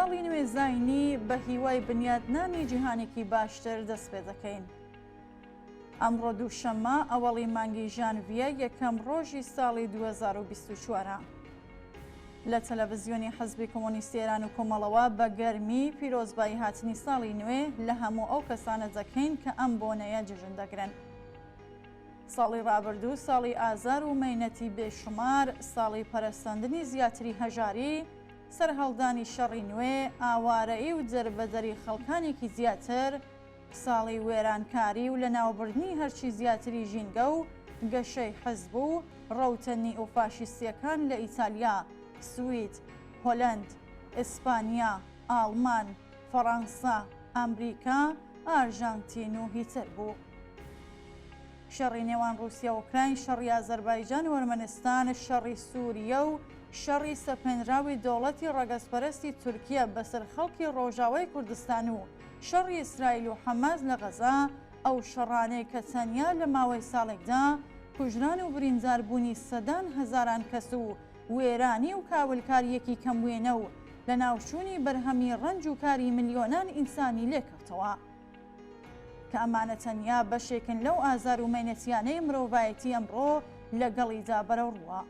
ساڵی نوێ زاینی بە هیوای بنیاتنانی جیهانێکی باشتر دەست پێ دەکەین. ئەمڕۆ دووشەممە ئەوەڵی مانگی ژانڤیە یەکەم ڕۆژی ساڵی 2024 ە. لە تەلەڤزیۆنی حزبی کۆمۆنیستی ئێران و کۆمەڵەوە بە گەرمی پیرۆزبایی هاتنی ساڵی نوێ لە هەموو ئەو کەسانە دەکەین کە ئەم بۆنەیە جەژن دەگرن. ساڵی ڕابردوو ساڵی ئازار و مەینەتی بێشومار، ساڵی پەرەسەندنی زیاتری هەژاری، سەرهەڵدانی شەڕی نوێ، ئاوارەیی و دەربەدەری خەڵکانێکی زیاتر، ساڵی وێرانکاری و لەناوبردنی هەرچی زیاتری ژینگە و گەشەی حزب و ڕەوتە نیئوفاشیستییەکان لە ئیتالیا، سوید، هۆلەند، ئیسپانیا، ئاڵمان، فەڕانسە، ئەمریکا، ئارژانتین و هیتر بوو. شەڕی نێوان ڕووسیا و ئۆکراین، شەڕی ئازەربایجان و ئەرمەنستان، شەڕی سووریە و شەڕی سەپێنراوی دەوڵەتی ڕەگەزپەرستی تورکیە بەسەر خەڵکی ڕۆژاوای کوردستان و شەڕی ئیسرائیل و حەماس لە غەزە، ئەو شەڕانەی کە تەنیا لە ماوەی ساڵێکدا کوژران و برینداربوونی سەدان هەزاران کەس و وێرانی و کاولکارییەکی کەم وێنە و لەناوچوونی بەرهەمی ڕەنج و کاری ملیۆنان ئینسانی لێکەوتەوە. کە ئەمانە تەنیا بەشێکن لەو ئازار و مەینەتییانەی مرۆڤایەتی ئەمڕۆ لەگەڵیدا بەرەوڕووە.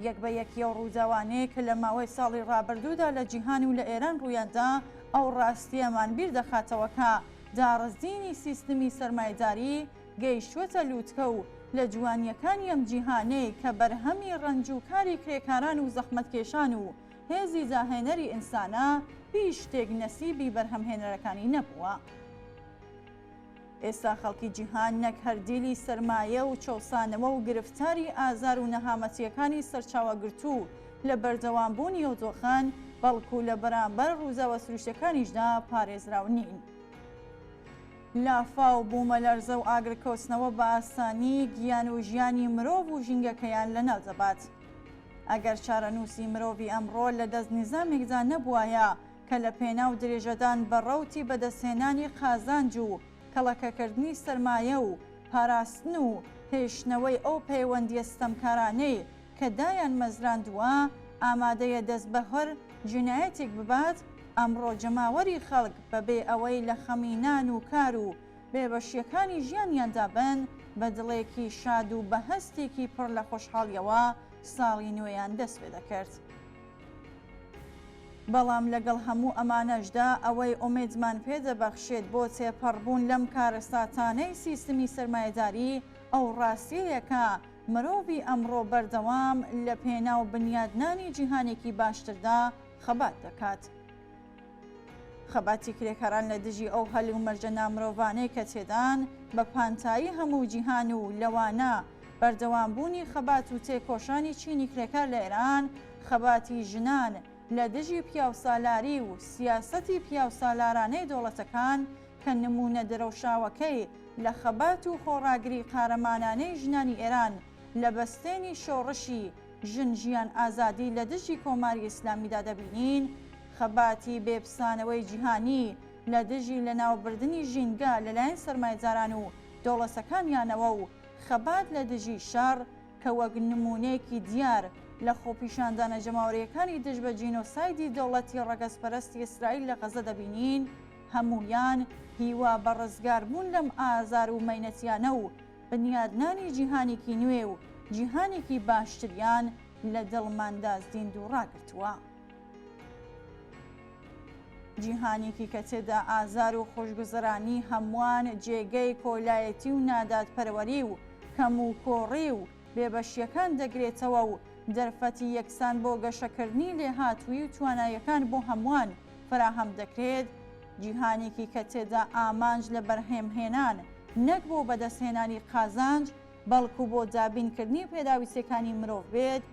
یەک بە یەکی ئەو ڕووداوانەی کە لە ماوەی ساڵی ڕابردوودا لە جیهان و لە ئێران ڕوویاندا، ئەو ڕاستییەمان بیر دەخاتەوە کە داڕزینی سیستمی سەرمایەداری گەیشتووەتە لووتکە و لە جوانییەکانی ئەم جیهانەی کە بەرهەمی ڕەنج و کاری کرێکاران و زەحمەتکێشان و هێزی داهێنەری ئینسانە، هیچ شتێک نەسیبی بەرهەمهێنەرەکانی نەبووە. ئێستا خەڵکی جیهان نەک هەر دیلی سەرمایە و چەوسانەوە و گرفتاری ئازار و نەهامەتییەکانی سەرچاوەگرتوو لە بەردەوامبوونی ئەو دۆخەن، بەڵکو لە بەرامبەر ڕووداوە سروشتیەکانیشدا پارێزراو نین. لافاو، بوومەلەرزە و ئاگرکەوتنەوە بە ئاسانی گیان و ژیانی مرۆڤ و ژینگەکەیان لەناو دەبات. ئەگەر چارەنووسی مرۆڤی ئەمڕۆ لە دەست نیزامێکدا نەبوایە کە لە پێناو درێژەدان بە ڕەوتی بەدەستهێنانی قازانج و کەڵەکەکردنی سەرمایە و پاراستن و هێشتنەوەی ئەو پەیوەندییە ستەمکارانەی کە دایانمەزراندووە ئامادەیە دەست بە هەر جینایەتێک ببات، ئەمڕۆ جەماوەری خەڵک بەبێ ئەوەی لە خەمی نان و کار و بێبەشییەکانی ژیانیاندا بن، بە دڵێکی شاد و بە هەستێکی پڕ لە خۆشحاڵییەوە ساڵی نوێیان دەست پێ دەکرد. بەڵام لەگەڵ هەموو ئەمانەشدا ئەوەی ئومێدمان پێ دەبەخشێت بۆ تێپەڕبوون لەم کارەساتانەی سیستمی سەرمایەداری ئەو ڕاستیەیە کە مرۆڤی ئەمڕۆ بەردەوام لە پێناو بنیادنانی جیهانێکی باشتردا خەبات دەکات. خەباتی کرێکاران لە دژی ئەو هەلومەرجە نامرۆڤانەی کە تێدان بە پانتایی هەموو جیهان و لەوانە بەردەوامبوونی خەبات و تێکۆشانی چینی کرێکار لە ئێران، خەباتی ژنان لە دژی پیاوسالاری و سیاسەتی پیاوسالارانەی دەوڵەتەکان کە نموونە درەوشاوەکەی لە خەبات و خۆڕاگری قارەمانانەی ژنانی ئێران لە بەستێنی شۆڕشی ژن ژیان ئازادی لە دژی کۆماری ئیسلامیدا دەبینین، خەباتی بێ پسانەوەی جیهانی لە دژی لەناوبردنی ژینگە لەلایەن سەرمایەداران و دەوڵەتەکانیانەوە و خەبات لە دژی شەڕ کە وەک نموونەیەکی دیار لە خۆپیشاندانە جەماوەرییەکانی دژ بە جینۆسایدی دەوڵەتی ڕەگەزپەرستی ئیسرائیل لە غەزە دەبینین، هەموویان هیوا بە ڕزگاربوون لەم ئازار و مەینەتیانە و بنیادنانی جیهانێکی نوێ و جیهانێکی باشتریان لە دڵماندا زیندوو ڕاگرتووە. جیهانێکی کە تێدا ئازار و خۆشگوزەرانی هەمووان جێگەی کۆیلایەتی و نادادپەروەری و کەموکۆڕی و بێبەشییەکان دەگرێتەوە و دەرفەتی یەکسان بۆ گەشەکردنی لێهاتوویی و تواناییەکان بۆ هەمووان فەراهەم دەکرێت، جیهانێکی کە تێدا ئامانج لە بەرهەمهێنان نەک بۆ بەدەستهێنانی قازانج بەڵکو بۆ دابینکردنی پێداویستیەکانی مرۆڤ بێت،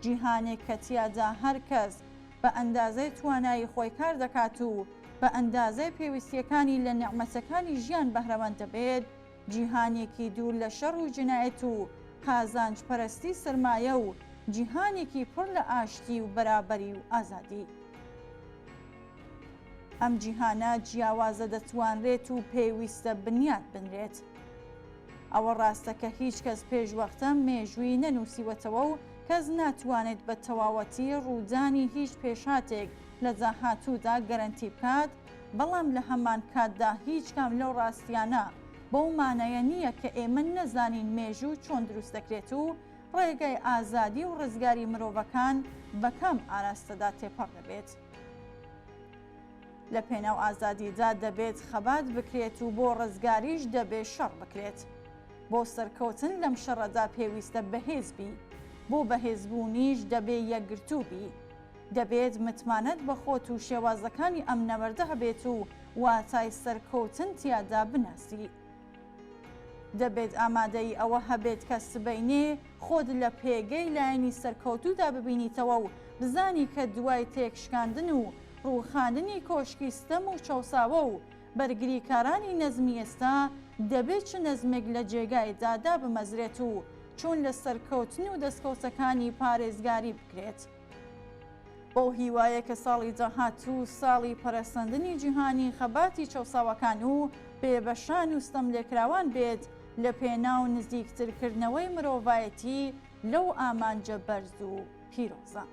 جیهانێک کە تیادا هەر کەس بە ئەندازەی توانایی خۆی کار دەکات و بە ئەندازەی پێویستیەکانی لە نیعمەتەکانی ژیان بەهرەمەند دەبێت، جیهانێکی دوور لە شەڕ و جینایەت و قازانج پەرستی سەرمایە و جیهانێکی پڕ لە ئاشتی و بەرابەری و ئازادی. ئەم جیهانە جیاوازە دەتوانرێت و پێویستە بنیات بنرێت. ئەوە ڕاستە کە هیچ کەس پێشوەختە مێژووی نەنووسیوەتەوە و کەس ناتوانێت بە تەواوەتی ڕوودانی هیچ پێشهاتێک لە داهاتوودا گەرەنتی بکات، بەڵام لە هەمان کاتدا هیچ کام لەو ڕاستیانە بەو مانایە نییە کە ئێمە نەزانین مێژوو چۆن دروست دەکرێت و ڕێگای ئازادی و ڕزگاری مرۆڤەکان بە کام ئاراستەدا تێپەڕ دەبێت. لە پێناو ئازادیدا دەبێت خەبات بکرێت و بۆ ڕزگاریش دەبێ شەڕ بکرێت. بۆ سەرکەوتن لەم شەڕەدا پێویستە بەهێز بی. بۆ بەهێزبوونیش دەبێ یەکگرتوو بی. دەبێت متمانەت بە خۆت و شێوازەکانی ئەم نەبەردە هەبێت و واتای سەرکەوتن تیادا بناسی. دەبێت ئامادەیی ئەوە هەبێت کە سبەینێ خۆت لە پێگەی لایەنی سەرکەوتوودا ببینیتەوە و بزانی کە دوای تێکشکاندن و ڕووخاندنی کۆشکی ستەم و چەوساوە و بەرگریکارانی نەزمی ئێستا دەبێت چ نەزمێک لە جێگایدا دابمەزرێت و چۆن لە سەرکەوتن و دەستکەوتەکانی پارێزگاری بکرێت. بەو هیوایە کە ساڵی داهاتوو ساڵی پەرەسەندنی جیهانی خەباتی چەوساوەکان و بێبەشان و ستەملێکراوان بێت لە پێناو نزیکترکردنەوەی مرۆڤایەتی لەو ئامانجە بەرز و پیرۆزە.